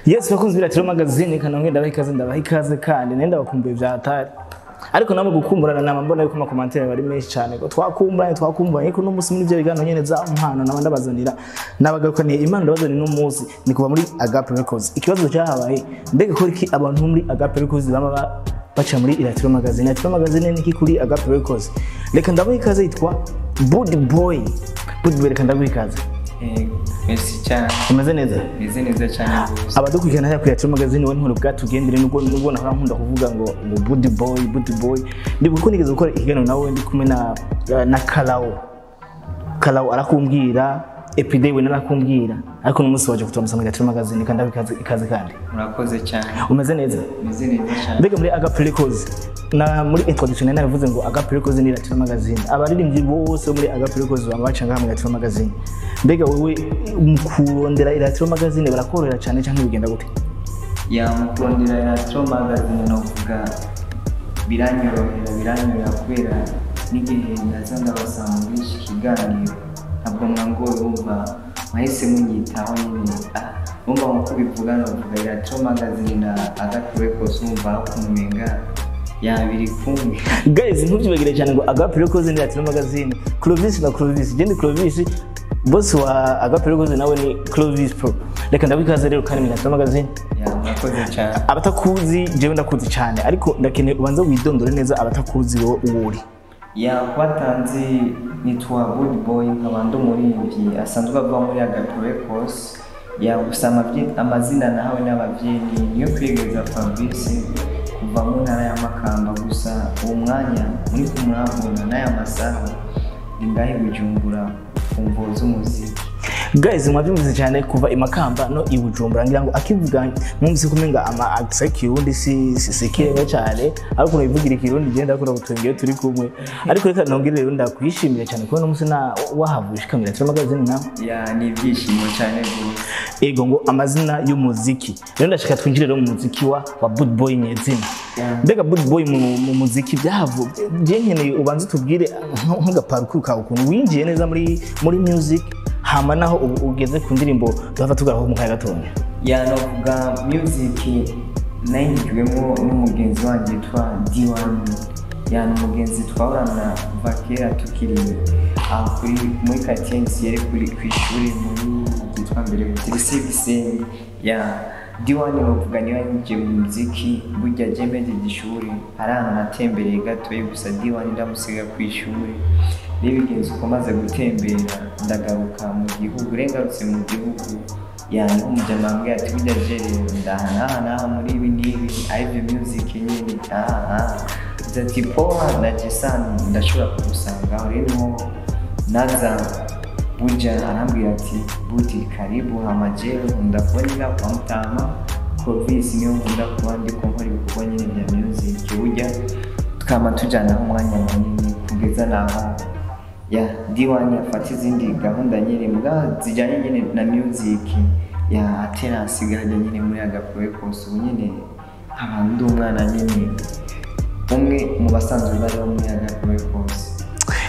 Yes, bakunzi b'Iratiro Magazine, kana ngenda ndabaha ikaze, ndabaha ikaze kandi nenda bakumbuye vya hatari. Ariko namwe gukumburana nama mbona yuko ama commentaires bari menshi cyane ko twakumburanye, twakumburanye. Ariko n'umunsi muri ibyo biganiro nyene za mpano naba ndabazanira, nabagarukaniye impano ndabazanira uno munsi ni kuva muri Agape Records. Ikibazo cyahabaye, mbega ko iki abantu muri Agape Records bama baca muri Iratiro Magazine? Iratiro Magazine ni iki kuri Agape Records? Reka ndabaha ikaze, yitwa Good Boy. Good Boy, reka ndaguha ikaze. Merci cyane. Umeze neza? Meze neza cyane rwose. Abadukurikirana hariya kuri Iratiro Magazine, wowe ntore bwatugendere, nubwo nahora nkunda kuvuga ngo Good Boy, Good Boy. Ndibuka ko nigeze gukora ikiganiro nawe ndi kumwe na Kalao. Kalao arakumbwira, Epidey we narakumbwira, ariko n'umunsi waje kuturamutsa muri Iratiro Magazine. Kandi ikaze, ikaze kandi. Murakoze cyane. Umeze neza? Meze neza cyane. Mbega muri Agape Records, na muri introduction nari nabivuze ngo Agape Records ni Iratiro Magazine, abaririmbyi bose bo muri Agape Records baba baca ngaha muri Iratiro Magazine. Mbega wewe mu kurondera Iratiro Magazine barakorohera cyane cyangwa bigenda gute? Ya, mu kurondera Iratiro Magazine novuga biranyorohera, biranyorohera kubera n'igihe naza ndabasanga muri iki kiganiro ntabwo mwangoye, wumva mwahise munyitaho nyine. Wumva nkuko ubivuga, novuga Iratiro Magazine na Agape Records, wumva ukuntu umenga ya biri kumwe. Guys, ntubyibagire cyane ngo Agape Records ni Iratiro Magazine. Clovis na Clovis, je ndi Clovis, boss wa Agape Records nawe ni Clovis Pro. Reka ndabikaze rero kandi mu Iratiro Magazine. Ya, murakoze cyane. Abatakuzi, jewe ndakuzi cyane, ariko ndakeneye ubanza widondore neza abatakuzi, wowe uwo uri. Ya, kubatanzi nitwa Good Boy, nkaba ndi umuririmbyi asanzwe ava muri Agape Records. Ya, gusa amazina nahawe n'abavyeyi niyo Kwegeza Fabrice, kuva mu ntara ya Makamba. Gusa uwo mwanya muri kumurabona n'aya masaha ndi ngahe i Bujumbura ku mvo z'umuziki. Guys, mwabyumvise cyane, kuva i Makamba no i Bujumbura. Ngira ngo akivuga mwumvise ko umenga ama accent Kirundi si kirenga cyane, ariko unabivugira Kirundi genda akora gutwengeye turi kumwe. Ariko reka nongere rero ndakwishimira cyane kubona umunsi na wahavuye ushikamira Iratiro Magazine nawe. Ya, ni ibyishimo cyane rwose. Ego, ngo amazina y'umuziki rero, ndashaka twinjire rero mu muziki wa Good Boy nyezina. Mbega Good Boy, mu muziki byahavu je nkeneye ubanze utubwire nk'aga parcours kawe, ukuntu winjiye neza muri music, hama naho ubu ugeze ku ndirimbo duhava tugaruka mu kanya gatonya. Ya, novuga music nayinjijwemo n'umugenzi wanjye yitwa D1. Ya, ni umugenzi twahorana kuva kera tukiri aho kuri muri quartier yari kuri ku ishuri muri ryitwa mbere lycée Gisenyi. Ya, D1 novuga niyo yanyinjiye mu muziki. Burya je mpejeje ishuri hari ahantu natembereye gatoya, gusa D1 ndamusiga ku ishuri. Rero bigenze uko, maze gutembera ndagaruka mu gihugu. Rero ngarutse mu gihugu, ya, niho umujama ambwira ati: "Burya je rero ndaha n'aha n'aha muri ibi n'ibi, aribyo music nyine." Aha aha nza ati: "Poa, ndaje sana, ndashobora kugusangaho." Rero niho naza buja, arambwira ati: "Buti karibu." Hama jewe nkunda kuba nyina kwa Mutama Clovis, niyo nkunda kuba ndiko nkora ibikorwa nyine bya music. Burya tukama tujanaho umwanya munini kugeza naho ya D1 afata izindi gahunda nyine muga zijyanye nyine na music, ya, atera asigaye nyine muri Agape Records. Ubu nyine nkaba ndi umwana nyine umwe mu basanzwe bariho muri Agape Records.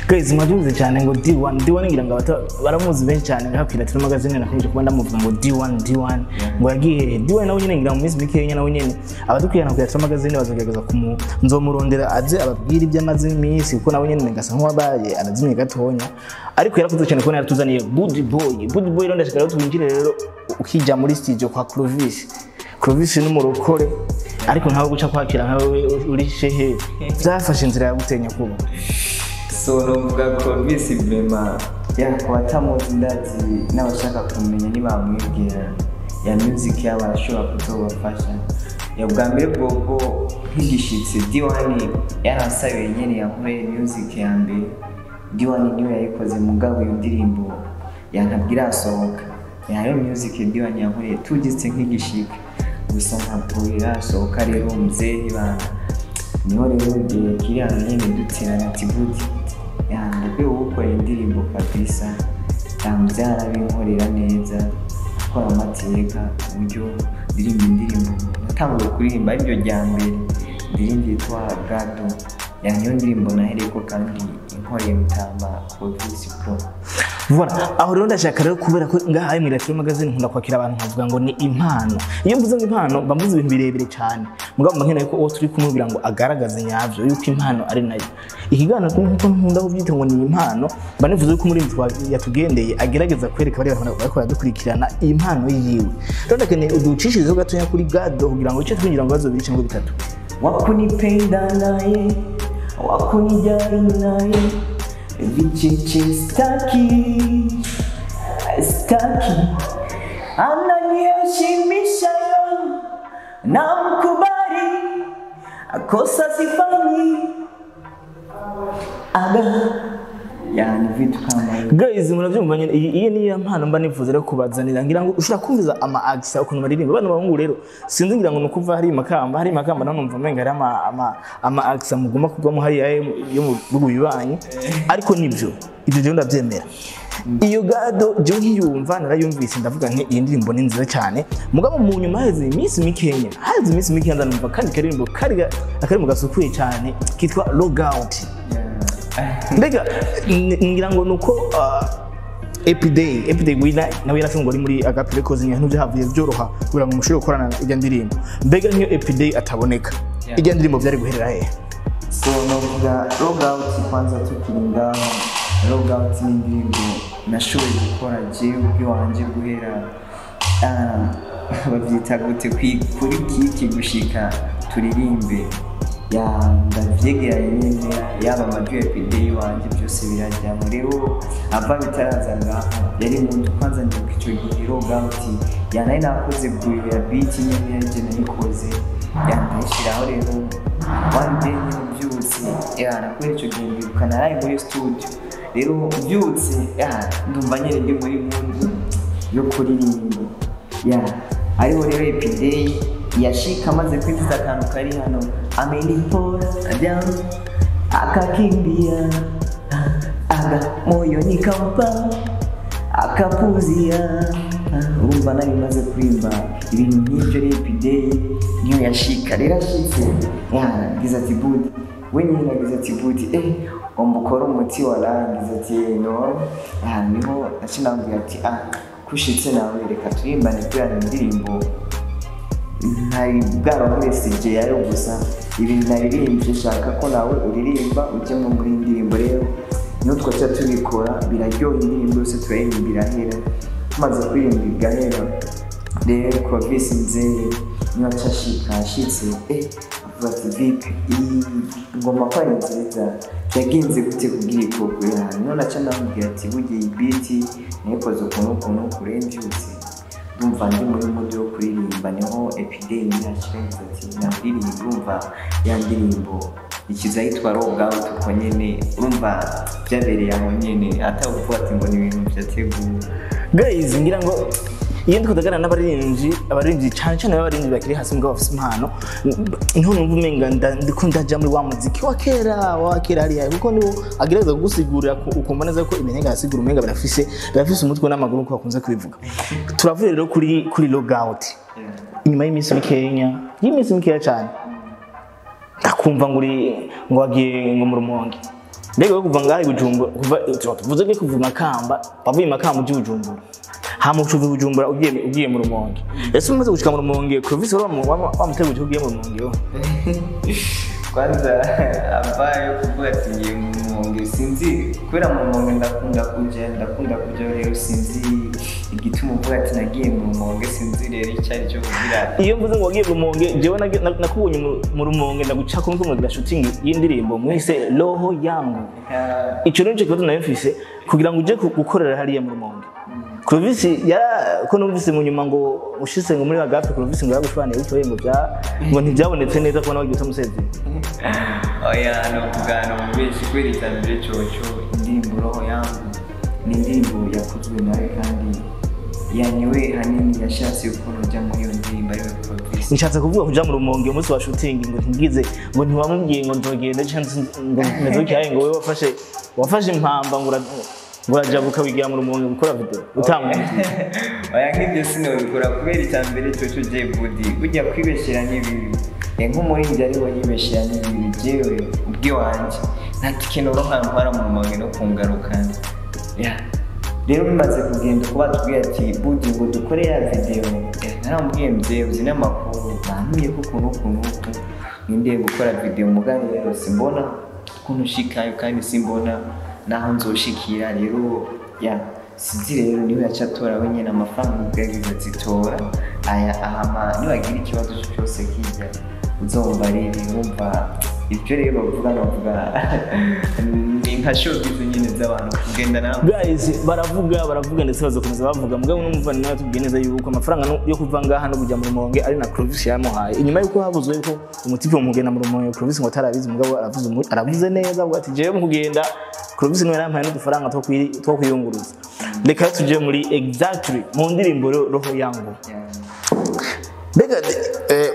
Guys, mwabyumvise cyane ngo D1, D1, ngira ngo baramuzi benshi cyane ngaha ku Iratiro Magazine. Nakomeje kuba ndamuvuga ngo D1, D1, ngo yagiye D1 nawe nyine. Ngira mu minsi mikeya nawe nyine abadukurikirana ku Iratiro Magazine bazogerageza kumu nzomurondera aze ababwire ibyo amaze iminsi, kuko nawe nyine ngasa nk'uwabaye arazimye gatonya, ariko yarakoze cyane kubona yaratuzaniye Good Boy. Good Boy rero, ndashaka rero twinjire rero ukijya muri studio kwa Clovis. Clovis ni umurokore, ariko nkawe guca kwakira nkawe uri shehe, byafashe inzira yagutenya kuba? So novuga Clovis vraiment, ya, ku batamuzi ndazi n'abashaka kumenya ntibamwibwira, ya, music yabo arashobora kuzobafasha. Ya, bwa mbere bwobwo nk'igishitsi D1 yaransabiye nyene yankoreye music ya mbere. D1 niwe yayikoze, mugabo iyo ndirimbo ya ntabwo irasohoka. Ya, hariyo music D1 yankoreye tugitse nk'igishika, gusa ntabwo irasohoka. Rero muzehe bana niho rero igihe kiri hano nyene duterana ati: "Buti ya, ndakwiye gukora indirimbo kabisa." Yamubyara binkorera neza, akora amateka uburyo ndirimba indirimbo. Natanguye kuririmba ariryo rya mbere ndirimbo yitwa Gado. Ya, niyo ndirimbo nahereyeko kandi inkoreye mutama Clovis Pro. Voilà, aho rero ndashaka rero kubera ko ngaha mu Iratiro Magazine nkunda kwakira abantu nkavuga ngo ni impano. Iyo mvuze ngo impano mba mvuze ibintu birebire cyane, mugabo mba nkeneye ko uwo turi kumwe kugira ngo agaragaze nyavyo yuko impano ari nayo. Ikiganiro nk'uko nkunda kubyita ngo ni impano, mba nifuza ko umuririmbyi yatugendeye agerageza kwereka bariya bantu bariko baradukurikirana impano yiwe. Rero ndakeneye uducishirizeho gatonya kuri Gado kugira ngo ice twinjira mu bibazo bibiri cyangwa bitatu. Wakunipenda naye, wakunijali naye, vicheche staki, staki, ananiheshimisha yo, namkubali, kosa sifanyi, aga. Yani vitu kama hivyo. Guys, murabyumva nyine, iyi niyo mpano mba nifuza rero kubazanira, ngira ngo ushobora kumviza ama accent ukuntu baririmba bano bahungu. Rero sinzi, ngira ngo nukuva hari makamba, hari makamba none numva menga hari ama accent mugomba kugwamo hariya yo mu bihugu bibanyi, ariko nibyo ibyo rero ndabyemera. Iyo Gado je nkiyumva narayumvise ndavuga nti iyi ndirimbo ni nziza cyane, mugabo mu nyuma haheze iminsi mikenya, haheze iminsi mikenya ndanumva kandi karirimbo kari akaririmbo gasukuye cyane kitwa Logout. Mbega ngira ngo nuko Epiday Epiday Winner nawe yarafunguye ari muri Agape Records, ibintu byahavuye byoroha kugira ngo mushobore gukorana ijya ndirimbo. Mbega nk'iyo Epiday ataboneka, ijya ndirimbo byari guherera hehe? So novuga Logout kwanza tukiri ngaho, Logout ni indirimbo nashoboye gukora jewe ubwanjye guhera babyita gute, kuri kiki gushika turirimbe, ya ndavyegeranye nyene, yaba amajwi ya Epiday wanje byose birajyamo. Rero ava bitaraza ngaho yari muntu kwanza ndibuka ico gihe Logout ya nari nakoze buri ya beat nyene yari je nayikoze, ya ndayishiraho. Rero one day nyine mbyutse, ya nakora ico gihe ndibuka naraye muri studio, rero mbyutse ya ndumva nyine ndi muri mood yo kuririmba, ya ariho rero Epiday yashika amaze kwinjiza akantu kari hano, amenipora damu akakimbia, aga moyo nikampa akapuzia. Urumva nari maze kuririmba ibintu nk'ibyo, rero Epiday niyo yashika. Rero ashitse yagize ati budi wenyine, agize ati budi ugomba ukore umuti, warangiza ati no. Ah, niho nacinambwira ati ah kushitse nawe reka turimbane kubera indirimbo ntari bwaronke yayo gusa ibintu naririmbye shaka ko nawe uririmba ujyemo muri iyi ndirimbo. Rero niho twaca tubikora biraryoha, indirimbo yose turaririmba irahera. Tumaze kuririmba igahera, rero Clovis Nzeye niwe aca ashika, ashitse avuga ati vipi, iyi ngoma ko ari nziza, yagenze gute kugira ikorwe? Niho naca ndamubwira ati burya iyi beat nayikoze ukuntu ukuntu kure, mbyutse ndumva ndi muri mood yo kuririmba. Niho Epiday yashyize ati naririmba, urumva ya ndirimbo ikiza yitwa Logout uko nyene, urumva byabereye aho nyene atavuga ati ngo ni ibintu byateguwe. Guys, ngira ngo iyo ndiko ndaganira n'abaririmbyi, abaririmbyi cyane cyane abaririmbyi bakiri hasi mugabo bafise impano, niho numva umenga ndiko ndaja muri wa muziki wa kera, wa kera hariya, kuko niwo agerageza kugusigurira ukumva neza ko ibintu yasigura umenga birafise umutwe n'amaguru nkuko bakunze kubivuga. Turavuye rero kuri Logout, inyuma y'iminsi mikenya, y'iminsi mikeya cyane, ndakumva ngo uri ngo wagiye ngo mu Rumonge. Mbega wowe kuva ngaha i Bujumbura, kuva tuvuze ko kuva i Makamba, wavuye i Makamba uje i Bujumbura, hama uca uva i Bujumbura ugiye mu Rumonge. Ese umaze gushika mu Rumonge, Clovis wari wamuteguje ko ugiye mu Rumonge wowe? Kwanza avayo kuvuga ati ngiye mu Rumonge, sinzi kubera mu Rumonge ndakunda kuja, rero sinzi igituma uvuga ati nagiye mu Rumonge, sinzi rero icyo ari cyo kugira. Iyo mvuze ngo wagiye mu Rumonge, jewe nakubonye mu Rumonge ndaguca ko mugira shooting y'indirimbo mwise Roho Yangu. Ico rero nico kibazo nayo mfise kugira ngo uje gukorera hariya mu Rumonge. Clovis yara ko numvise mu nyuma ngo ushitse ngo muri Agape, Clovis ngo yagushwaniye bitoye, ngo bya ngo ntibyabonetse neza kubona wagiye utamusezeye. Oya, ni ukugana mu benshi kubera iterambere coco. Indirimbo Roho Yangu ni indirimbo yakozwe nawe kandi yaniwe hanini yashatse ukuntu ujya muri iyo ndirimbo ariwe Clovis. Nshatse kuvuga kuja mu Rumonge umunsi wa shooting, ngo ntigize ngo ntiwamubwiye ngo nzogenda canke ngo meze gutya, ngo wewe wafashe impamba ngo urajabuka wigira mu Rumonge gukora video utamubwiye. Oya, nk'ibyo sinabikora kubera iterambere coco je budi burya kwibeshera ni bibi. Nk'umuririmbyi ariwe yibeshera ni bibi, jewe ubwiwanje nta tike noronka ntwara mu Rumonge no kungarukana ya. Rero bimaze kugenda uko, batubwiye ati budi ngo dukore ya video. Naramubwiye, mzee, uzi n'amakuru bantumye ko ukuntu ukuntu uku ngendeye gukora video, mugani rero simbona ukuntu ushikayo kandi simbona naho nzoshikira. Rero ya sinzi, rero niwe yaca atora wenyine amafaranga, ubwo yagize ati tora aya, ahama niwagira ikibazo cyose kijya uzumva. Rero urumva ibyo rero bavuga, bavuga ni nka showbiz nyine z'abantu kugenda nawe. Guys, baravuga, baravuga, ndetse bazakomeza bavuga. Mugabo n'umuvandimwe yatubwiye neza yuko amafaranga yo kuva ngaha no kujya mu Rumonge ari na Clovis yamuhaye, inyuma yuko havuzwe yuko umutipe mugenda mu Rumonge Clovis ngo atarabizi. Mugabo aravuze aravuze neza, avuga ati jewe mu kugenda Clovis niwe yarampaye n'udufaranga two kwiyunguruza. Reka tuje muri exactly mu ndirimbo Roho Yangu. Mbega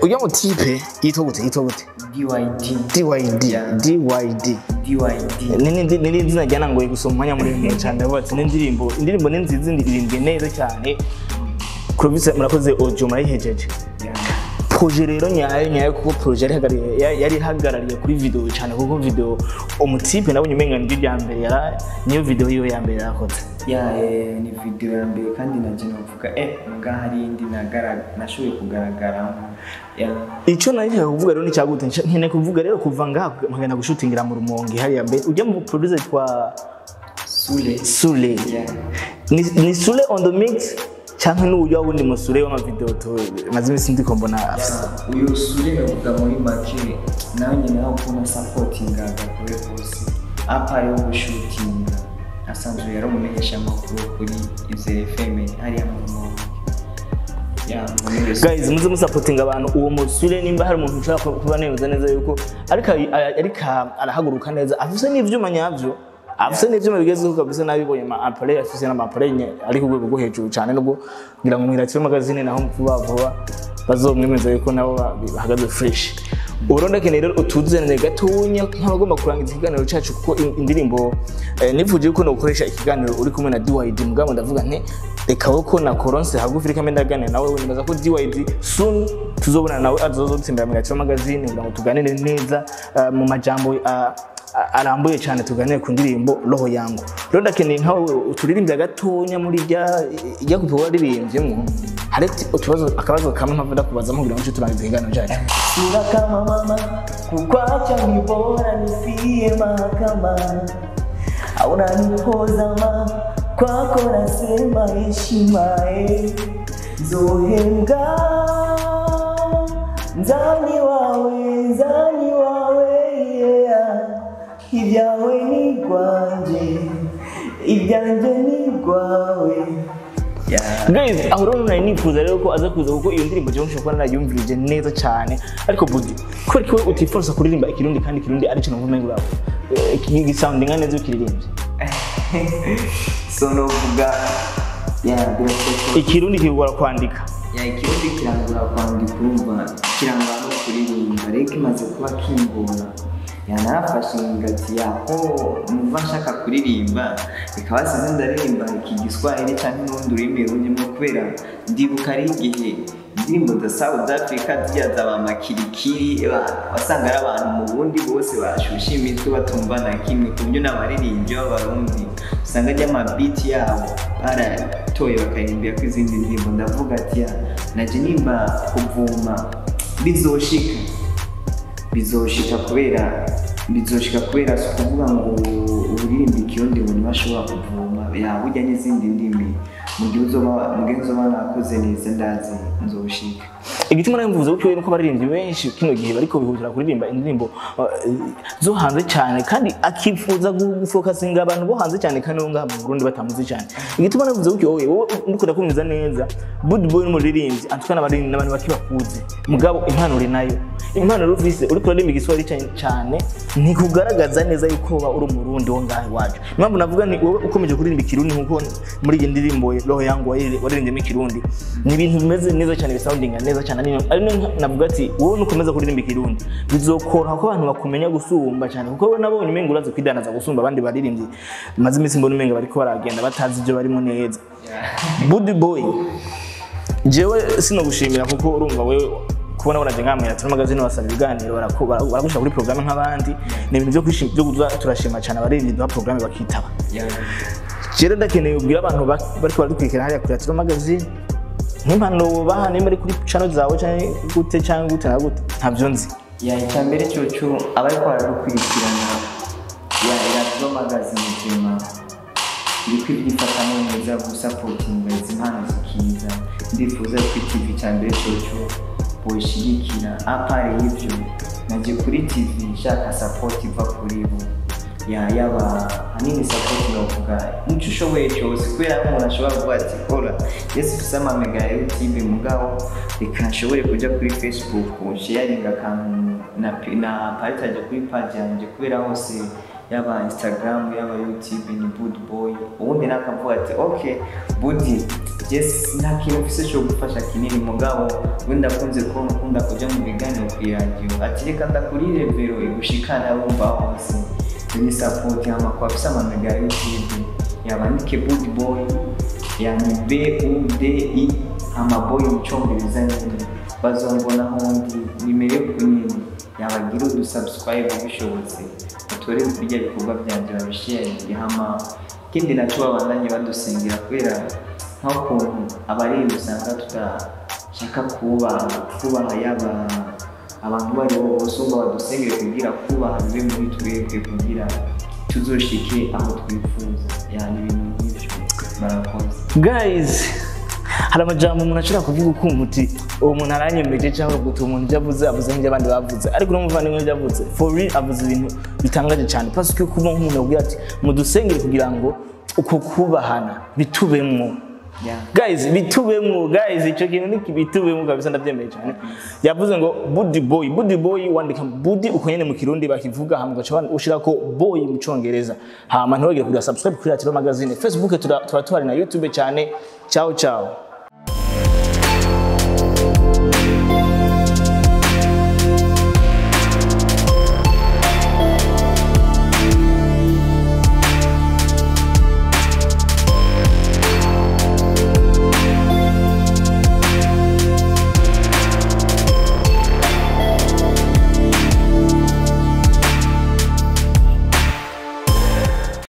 ujya mu type yitwa gute, yitwa gute? DYD. DYD. Yeah. DYD. DYD. Ni izina ryanangoye gusoma umwanya muremure cyane. Ndavuga ati n'indirimbo, indirimbo ni nziza, iririmbwe neza cyane. Clovis, murakoze, audio murayihejeje. Yeah. Projet rero nyayo nyayo, kuko projet yari ihagarariye kuri video cyane, kuko video umutipe nabonye umenga niryo rya mbere yara, niyo video yiwe ya mbere yarakoze. Ya, ni video ya mbere, kandi naje novuga muga hari indi nashoboye kugaragaramo ya. Icyo nari kuvuga rero ni cyagute, nkeneye kuvuga rero kuva ngaha nkagenda gushutingira mu Rumonge hariya, mbere ujya mu producer twa Sule. Sule. Yeah. Ni Sule on the mix cyangwa n'uburyo wundi musure w'amavideo tu maze iminsi ndiko mbona afise? Uyu Sule navuga muri make nawe nyine aho ukuntu asapotingaga kure rwose apa yo gushutinga, asanzwe yari umumenyesha amakuru kuri Izere FM hariya mu Rumonge ya muri. Guys, muze musapotinga abantu. Uwo musure, nimba hari umuntu ushobora kuba nemeza neza yuko ariko arahaguruka neza, afise n'ivyuma nyavyo, afise n'ivyuma bigezweho kabisa. Nabibonye ama appareil afise, n'ama appareil ari ku rwego rwo hejuru cyane, nubwo ngira ngo mwiratiro magazine naho vuba vuba bazomwemeza yuko nabo bahagaze fresh. Ubu ndakeneye rero utuzanire gatonya nk'abagomba kurangiza ikiganiro cyacu, kuko indirimbo nifuje yuko nokoresha ikiganiro uri kumwe na DYD, mugabo ndavuga nti reka ko na Koronse hagufi, reka mbe ndaganira nawe. Nibaza ko DYD soon tuzobona nawe azozotsindira mu Iratiro magazine kugira ngo tuganire neza mu majambo arambuye cyane, tuganire ku ndirimbo Roho Yangu. Rero ndakeneye nkawe uturirimbya gatonya muri rya ijya kuva waririmbyemo. Hari utubazo, akabazo kamwe mpamvu ndakubazamo kugira ngo turangize ikiganiro cyacu. Sura kama mama, kukwacha ni bora nifie mahakama, au unanipozama kwako nasema heshima nzohembwa nzani wawe, nzani wawe, yeah. Ibyawe ni rwanje, ibyanjye ni rwawe, yeah. Guys, aho rero nari nifuza rero ko aza kuza, kuko iyo ndirimbo jewe nshobora kuba narayumvirije neza cyane. Ariko Budi, kubera ko utiforsa kuririmba ikirundi, kandi ikirundi ari cyo numva umenga uraho gisoundinga neza ukiririmbye? So novuga ya birashoboka. Ikirundi kigora kwandika. Ya, ikirundi kirangura kwandika, urumva kirangura no kuririmba, rero kimaze kuba kingora ya narafashe ingati yaho numva nshaka kuririmba, bikaba size ndaririmba iki giswahili canke n'urundi rurimi rundimo, kubera ndibuka ari igihe indirimbo za South Africa zirya za ba Makirikiri wasanga ari abantu mu Burundi bose bashushe imitwe batumva na kimwe, ku buryo n'abaririmbyi b'Abarundi usanga ry'amabiti yabo baratoye bakaririmbira ko izindi ndirimbo. Ndavuga ati ya naje nimba kuvuma bizoshika, bizoshika, kubera bizoshika, kubera si ukuvuga ngo uririmba ikirundi ngo ntibashobora kuvuma ya burya n'izindi ndimi, mu gihe uzoba mu gihe nzoba nakoze neza ndazi nzoshika. Igituma nawe mvuze gutyo nuko abaririmbyi benshi kino gihe bariko bihutira kuririmba indirimbo zo hanze cyane, kandi akifuza gufokasinga abantu bo hanze cyane, kandi bo ngaha mu Burundi batamuzi cyane. Igituma nawe mvuze gutyo, wowe ndiko ndakumviza neza, Good Boy n'umuririmbyi antuka n'abaririmbyi n'abantu bakibakuze, mugabo impano uri nayo, impano rero ufise, uriko uririmba igiswahili cyane ntikugaragaza neza yuko uba uri umurundi wo ngaha iwacu. Impamvu navuga ni wowe ukomeje kuririmba ikirundi, nkuko muri iyi ndirimbo Roho Yangu waririmbye ikirundi, ni ibintu bimeze neza cyane, bisoundinga neza cyane. Ari navuga ati wowe nukomeza kuririmba ikirundi bizokoroha ko abantu bakumenya gusumba cyane, kuko wowe nabonye umenga urazi kwidandaza gusumba abandi baririmbyi maze iminsi mbona umenga bariko baragenda batazi ibyo barimo neza. Good Boy, jewe sinogushimira kuko urumva wewe kubona waraje nkamwe turi magazine wasaba ibiganiro, baragushyira kuri programme nk'abandi, ni ibintu byo kwishima, byo kuza turashima cyane abaririmbyi duha programme bakitaba. Rero ndakeneye ubwira abantu bariko baradukurikirana hariya kuri Latino Magazine nk'impanuro wobaha nimba ari kuri channel zawe canke gute canke gute na gute, ntabyo nzi. Ya, icyambere cyoco abariko baradukurikirana ya Latino Magazine, vraiment iriko ibyifatamo neza gusapotinga izi mpano zikiza. Ndifuza ko TV icyambere cyoco boyishigikira. À part y'ivyo, naje kuri TV nshaka support iva kuri bo, ya yaba hanini support novuga muco ushoboye cyose, kubera ko umuntu ashobora kuvuga ati: "Kora yesu ufise amamega ya YouTube, mugabo reka nshobore kuja kuri Facebook sharinga akantu na partage kuri page yanjye," kubera hose yaba Instagram, yaba YouTube, ni Good Boy. Ubundi nakavuga ati: "Okay Budi, yes, nta kintu mfise cyo gufasha kinini, mugabo we ndakunze ko nkunda kuja mu biganiro ku iradiyo," ati: "Reka ndakurire vero igushikana wumva hose." Ni support. Hama kwa afise amamega ya YouTube, yabandike Budi Boy, yani BUDI, hama boy mu Cyongereza nyine, bazombona hondi nimero yo nyine. Yabagira udu subscribe bishobotse, batore bijya bikorwa byanje babisharinge. Hama ikindi nacyo, babandanye badusengera, kubera nk'ukuntu abarinzi usanga tudashaka kubaha yaba abantu bari bo bose, ngo badusengere kugira kubaha bibe muri twebwe, kugira tuzoshike aho twifuza, yani ibintu nk'ivyo. Barakoze. Guys, hari amajambo umuntu ashobora kuvuga ukumva uti: "Uwo muntu aranyemeje," cyangwa uti: "Uwo muntu ibyo avuze, avuze nk'ibyo abandi bavuze." Ariko uno muvandimwe ibyo avuze, for real, avuze ibintu bitangaje cyane, parce que kuba nk'umuntu abwira ati: "Mudusengere kugira ngo uko kubahana bitubemwo." Guys, bitubemwo. Guys, icyo kintu ni bitubemwo kabisa, ndabyemeye cyane. Yavuze ngo Budi Boy. Budi Boy, wandika Budi uko nyene mu Kirundi bakivuga, hama ugaca ushirako boy mu Congereza. Hama ntiwagire kugira subscribe kuri Latino Magazine, Facebook tuba tuhari na YouTube cyane. Ciao ciao.